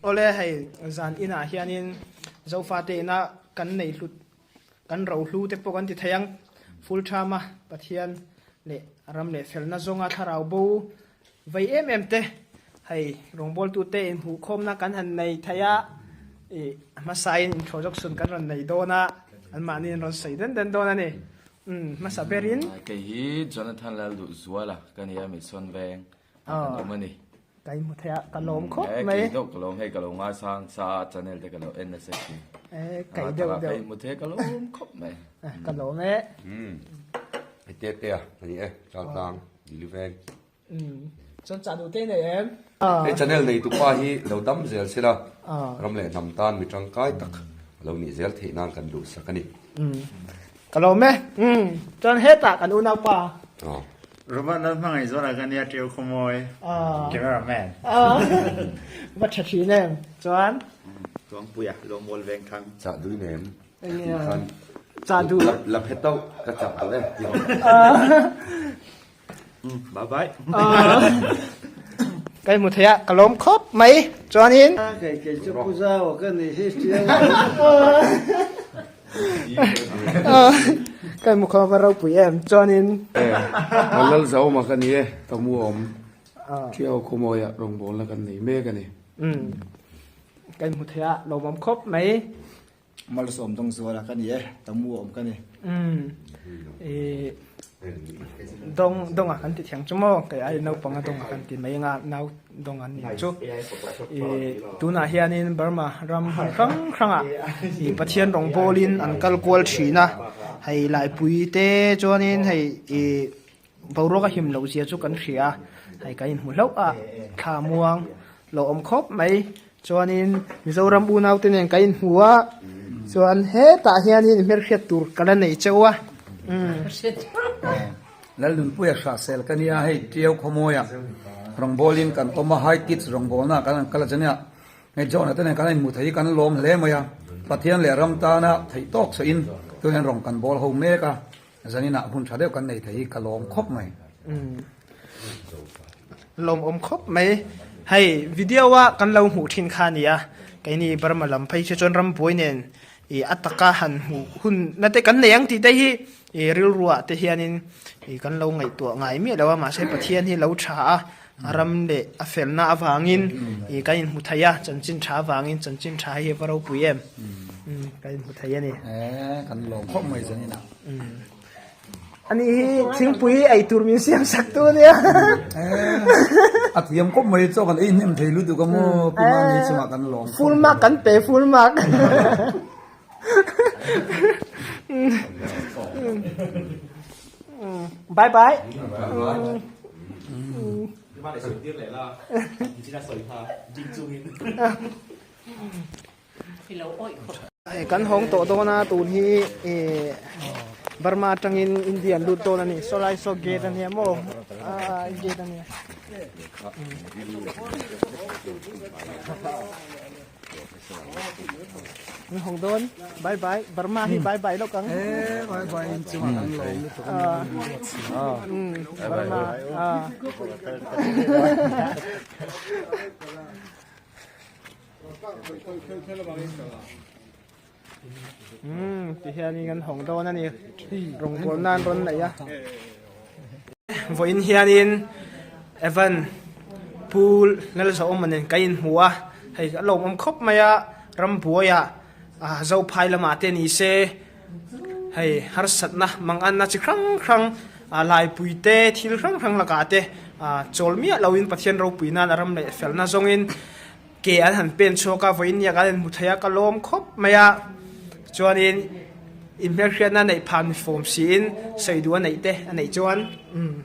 Awle hei zan inah hianin Zofate ina kan nei hlut kan rohlu te pawh kan ti thei ang. Full term a Pathian leh ram leh felna zawnga thlarau bo vei em em te hei rawngbawltute inhmuhkhawmna kan han nei thei a, ih hmasain inthlawh zawk chhun kan rawn nei dawn a, anmahni an rawn sawi den den dawn a ni. Umm hmasa berin. Kei hi Jonathan Lalduhzuala ka ni a, Mission Veng a kan awm a ni. Ka inhmu thei a, ka lawm khawp mai. Kei deuh ka lawm hei, ka lo ngaisang sa a channel te ka lo en nasa thin. Kei deuh deuh. Ka inhmu thei a, ka lawm khawp mai. Ka lawm e. Umm hei te te a ni e, Chaltlang, Dili Veng. Umm chuan chah duh te i nei em? Hei channel nei tupa hi lo dam zel sila, ram leh hnam tan mi tangkai tak a lo nih zel theih nan kan duhsak a ni. Umm ka lawm e. Umm chuan hetah kan unaupa. Robert Lalhmangaih zawrah ka nia Teu Khawmawi cameraman. Va tha thin em chuan. Tuangpuia Lawmmual Vengthlang. Chah dui nem. Chah duh. La phe tauh ka chah duh e. Bye bye. Ka hmu thei a, ka lawm khawp mai. Chuanin. Kei kei chu Pu Zau ka ni hi chiang. Ka hmu khawp a ropui em. Chuanin. Lal Zauma ka ni e, ka mu awm. Thiau khawmawia rawngbawlna kan nei mek a ni. Ka hmu thei a, lawmawm khawp mai. Malsawm dawng zuala ka ni e, ta mu awm ka ni. Umm i dawng dawnga kan ti thiang chu maw kei ai naupanga dawnga kan ti mai anga nau dawng an ni chu i tunah hianin Burma ram hmun hrang hrangah i Pathian rawng bawlin an kal kual thin a hei laipui te chuanin hei i boruak a him loh zia chu kan hria a hei kan inhmu hlauh a thla muang lo awm khawp mai chuanin Mizoram unau te nen kan inhmu a chuan hetah hianin hmelhriat tur ka la nei cheu a umm. Lalnunpuia Hrahsel ka nia hei Tiau Khawmawia rawngbawlin kan awm a High Kids rawngbawlna kan han kal a chania hei John-a te nen kan inhmu thei hi kan lawm hle mai a Pathian leh ram tana theih tawk chhuahin tunah hian rawng kan bawl ho mek a. Zaninah hun tha deuh kan nei thei hi ka lawm khawp mai. Lawmawm khawp mai. Hei video a kan lo hmuh thin kha nia. Keini Burma lam phei chu chuan rambuai nen i a taka han hmuh hun na te kan nei ang tih te hi i rilruah te hianin i kan lo ngaihtuah ngai miah lo a mahse Pathian hi lo tha a ram leh a felna avangin i kan inhmu thei a chanchin tha avangin chanchin tha hi a va ropui em kan inhmu thei a ni. Kan lawm khawp mai zaninah. Ani hi thingpui ei tur min siam sak tu ania. A thiam khawp mai chaw kan ei hnem thei lutuk a maw pi Mami chungah kan lawm khawp. Full mark kan pe full mark. Bye bye. Kan hawng tawh dawn a tun hi ih Burma atangin India an lut dawn a ni saw lai saw gate a nia maw ah gate a nia. An hawng dawn bye bye Burma hi bye bye lawk ang. Bye bye in chungah kan lawm lutuk a ni. Burma ah. Umm ti hianin an hawng dawn a ni rawngbâwl nan rawn nei a vawiin hianin Evan Pu Lalzawma nen ka inhmu a hei a lawmawm khawp mai a rambuaiah ah Zophai lamah te ni se hei harsatna manganna chi hrang hrang ah laipui te thil hrang hrang lakah te ah chawl miah loin Pathian ropui nan a ram leh felna zawngin Ke an han pen chhuak a, vawiin nia kan inhmu thei a, ka lawm khawp mai a. Chuanin inhmelhriatna neih phah mi fawm siin sawi duh a neih te a neih chuan umm.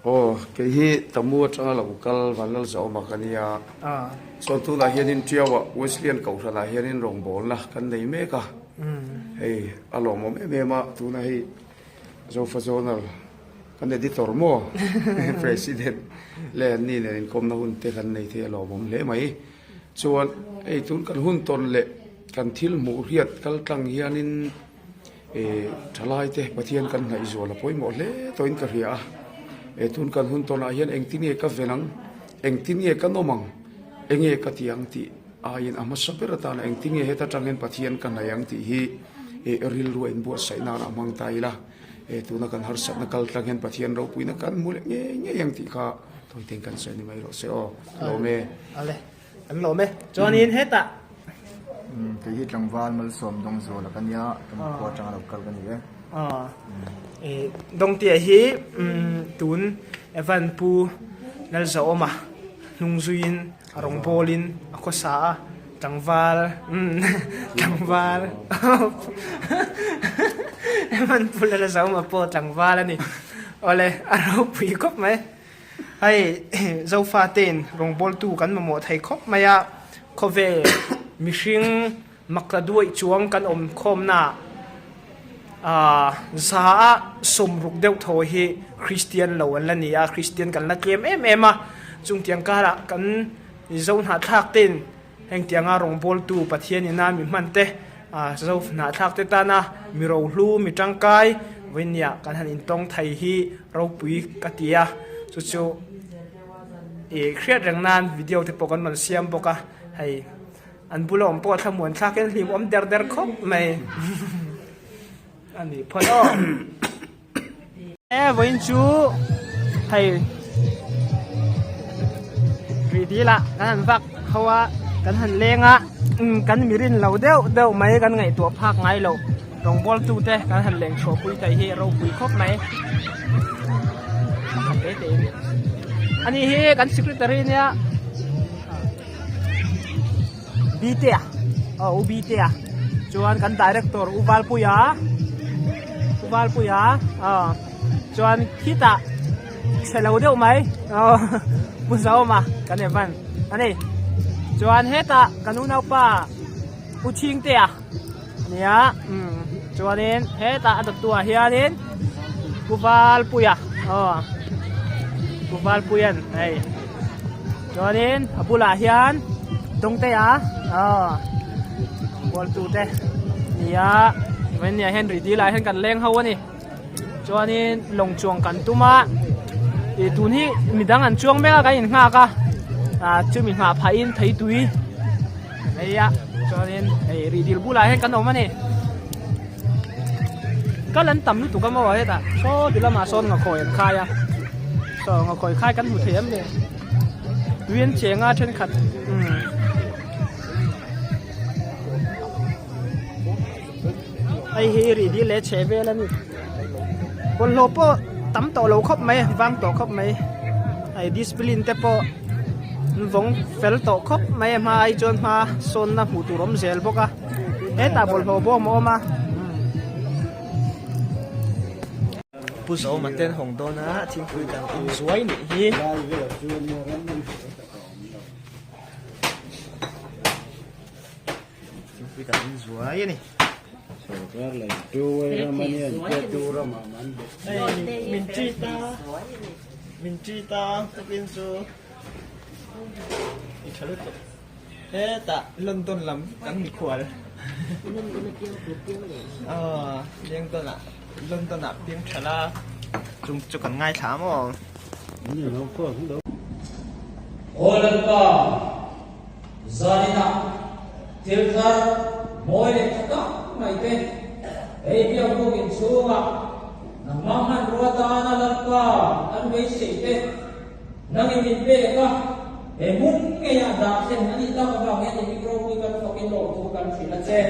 Aw, kei hi Tamu atanga lo kal Vanlalzawma ka nia. Chuan tunah hianin Tiauah Wesleyan Kohhranah hianin rawngbawlna kan nei mek a. Hei a lawmawm em em a, tunah hei Zofa Zonal kan editor maw President leh an ni nen inkawmna hun te kan nei thei a lawmawm hle mai. Chuan hei tun kan hun tawn leh kan thil hmuh hriat kal tlang hianin eh thalai te Pathian kan hnaih zual a pawimawh hle tawhin ka hria a. Eh tun kan hun tawnah hian engtin nge ka ven ang, engtin nge ka nawm ang? Enge ka ti ang tih aiin a hmasa ber atana engtinge heta tang hian Pathian ka hnaih ang tih hi rilru a inbuatsaih nan a hmang ta ila. Tuna kan harsatna kal tlang hian Pathian ropuina kan hmu leh ngei ngei ang tih kha tawitein kan sawi ni mai rawh se aw. Lawm e. Ale, kan lawm e. Chuanin hetah. Kei hi tlangval malsawm dawng zuala ka nia, kan khua atanga lo kal ka ni e. Dawngtea hi tun Evan Pu Lalzawma hnung zuiin a rawngbawlin a khawsa a, tlangval tlangval Evan Pu Lalzawma pawh tlangval a ni. Awle a ropui khawp mai. Hei Zofatein rawngbawltu kan mamawh thei khawp mai a, khawvel mihring Makla duaih chuang kan awm khawmna ah za a sawmruk deuh thaw hi Kristian lo an la ni a, Kristian kan la tlem em em a, chungtiang karah kan Mizo hnahthlak ten hengtianga rawngbawltu Pathian ina mi hman te ah Zo hnahthlak te tana mi rohlu mi tangkai vawinia kan han intawng thei hi ropui ka ti a, chu chu ih hriat reng nan video te pawh kan rawn siam bawk a hei. An bula awm pawh thlamuan thlak hian hlim awm der der khawp mai a ni phawt aw. E vawiin chu hei rih dil ah kan han vak ho a kan han leng a kan mi rin lo deuh deuh mai kan ngaihtuah phak ngai lo rawngbawl tu te kan han leng chhuah pui thei hi ropui khawp mai pakhat te te in ani hi kan secretary nia. Btea aw u Btea chuan kan director u Valpuia u Valpuia aw chuan khitah chhe lo deuh mai aw pu Zaawma kan Evan a ni chuan hetah kan unaupa u Chhingtea nia umm chuanin hetah a dawttu ah hianin Pu Valpuia aw Pu Valpuia'n hei chuanin a bulah hian Dawngtea aw Bualtu te nia vawiin ah hian rih dil ah hian kan leng ho a ni chuanin lawng chuang kan tum a ih tun hi midang an chuang mek a kan innghak a ah chumi nghah phah in theitui Hei a chuanin hei rih dil bulah hian kan awm a ni kal an tam lutuk a maw hetah saw ti lamah sawn ngakhawi an khai a saw ngakhawi khai kan hmu thei em ni tui an cheng a thenkhat umm hei hi rih dil leh chheh vel a ni bawlhhlawh pawh tam tawh lo khawp mai vang tawh khawp mai hei discipline te pawh an vawng fel tawh khawp mai a hma ai chuan hma sawnna hmuh tur awm zel bawk a hetah bawlhhlawh bawm a awm a Pu Zawma ten hawng dawn a thingpui kan in zuai nih hi. Thingpui kan in zuai a ni. Sorkar leh Tuai ram a nia an tu ram ah man bawk. Min ṭi ta min ṭi ta tukin chu i ṭha lutuk. Hetah London lam kan mikhual. Aw London ah London ah piang ṭha la chung chu kan ngaithla maw. Aw Lalpa, Zaninah thil thar mawi leh tha tak mai te hei biakbuk inchhungah nangmah hmanrua tana Lalpa kan beisei te nangin min pek a, he hmun ngeiah dah thlen a nih tak avang hian i micro pui kan fakin lawmthu kan hrilh a che.